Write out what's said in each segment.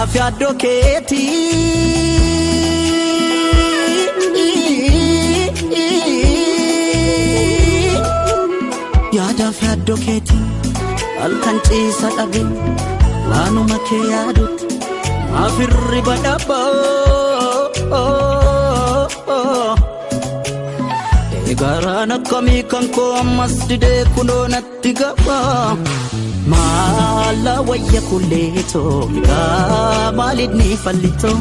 Yaadaaf yaaddoo keetii. Yaadaaf yaaddoo keetii halkan ciisa dhabe waanuma kee yaadutti afirri badhaabaa. Eegaraan akkamii kan koo ammas didee kunoo natti gabaa. Maala wayya kulleetoo egaa maaliidni fallitoo?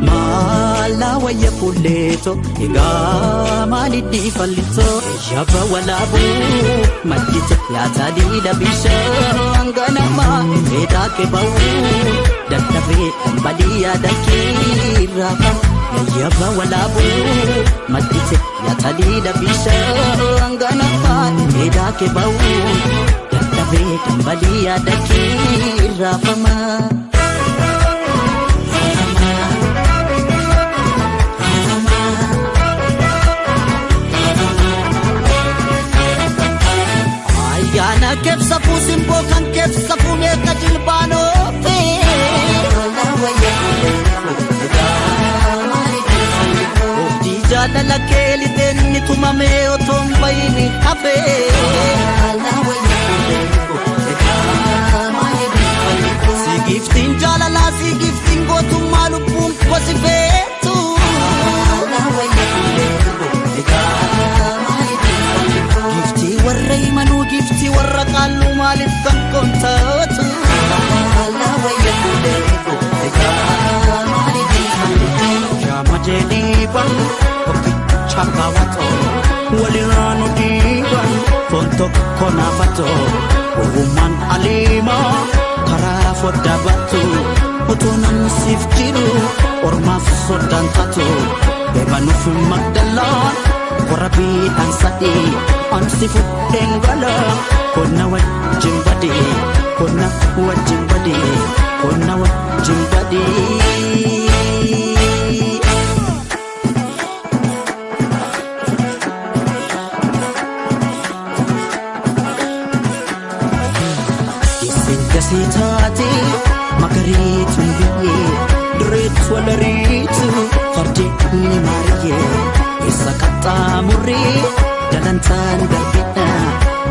Maala wayya kulleetoo egaa maaliidni fallitoo? Yaba walaabuu maddite yaataa bishaan ganamaa dheedaa kebawuu dadhabee dhambalii yaada kiirraa Yaba walaabuu maddite yaataa bishaan ganamaa dheedaa kebawuu dadhabee dhambalii yaada kiirraafamaa. Ayyaana keessa fuusimboo kan keessa fuumeeka jilbaanoofe. Oobdii jaalala keeliteen ni tumamee otoo hin bahin hafe. Si giftiin jaalalaa si giftiin gootummaa lubbuun kosi feetu. Giftii warra himanuu giftii warra qaalluu maaliif kan koontaatu? Shaama jedhiiban tokkicha kaawwatoo walirraa nu dhiiban foon tokko naafatoo gowwummaan aliimaa karaa foddaa baatu otoo namni siif jiru ormaaf soddaan taatu beekanuuf magdalaan qorabiidhaan sadii ansi fudheen gala konna wajjin badee konna wajjin badee konna wajjin badee. Isin taate magariituun biyyee dureetu walariitu fardi ni maariyyee isa qaxxaamurree dalantaan darbidha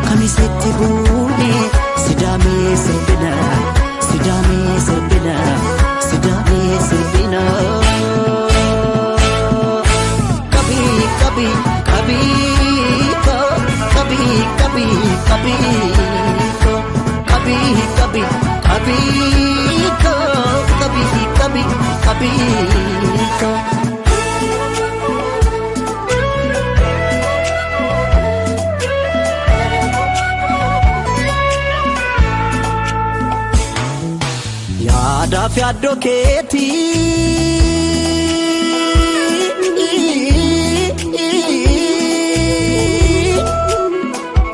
kamisetti buune sidaamee sirbina sidaamee sirbina sidaamee sirbina. Kabii kabii kabii kabii kabii kabii kabii kabii kabii kabii kabii kabii. Yaadaaf yaaddoo keetii.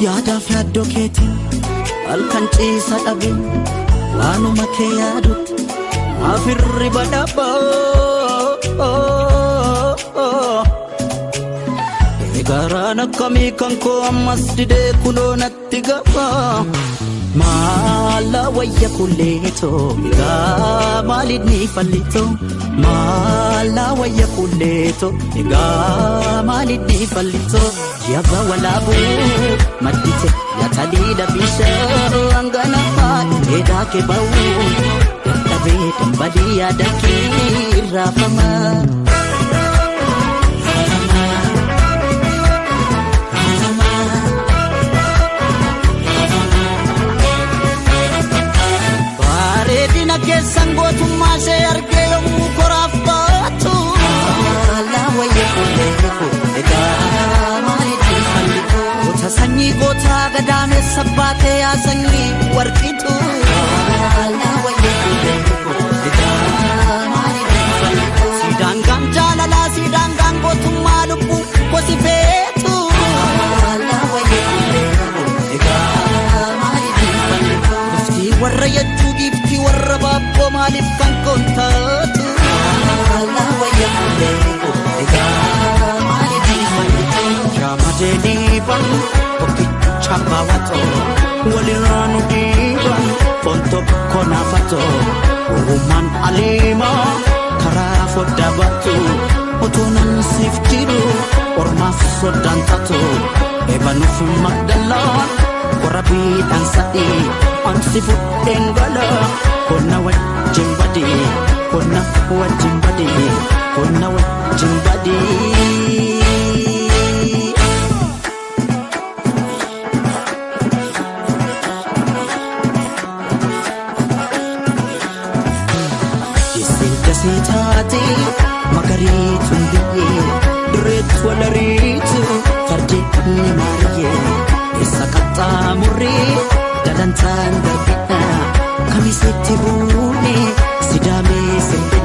Yaadaaf yaaddoo keetii halkan ciisa dhabe waanuma kee yaadutti afirri badhaabaa. Eegaraan akkamii kan koo ammas didee kunoo natti gabaa. Maala wayya kulleetoo egaa maaliidni fallitoo? Maala wayya kulleetoo egaa maaliidni fallitoo? Yaba walaabuu maddite yaataliidha bishaan ganamaa dheedaa kebawuu dadhabee dambalii yaada kiirraafamaa. Bareedina keessan gootummaa ishee argee yommuu koraaf baatu. Goota sanyii gootaa gadaameessa baatee yaa sanyii warqitu. Sidaangaan jaalalaa sidaangaan gootummaa lubbuu gosi feetu. Giftii warra yachuu giftii warra baabboo maaliif kan koontaatu? Shaama jedhiiban tokkicha kaawwatoo walirraa nu dhiiban foon tokko naafatoo gowwummaan aliimaa. Taliimaa karaa foddaa baatu otoo nan siif jiru ormaaf soddaan taatu eebanuuf magdalaa qorabiidhaan sa'ee ansi fudheen gala konna wajjin badee konna wajjin badee konna wajjin badee. Isheen dasee taate magariituun biyyee dureetu walariitu fardeen ni maariyyee eessa qaxxaamurree dalantaan darbina kamisetti buune sidaamee sirbina.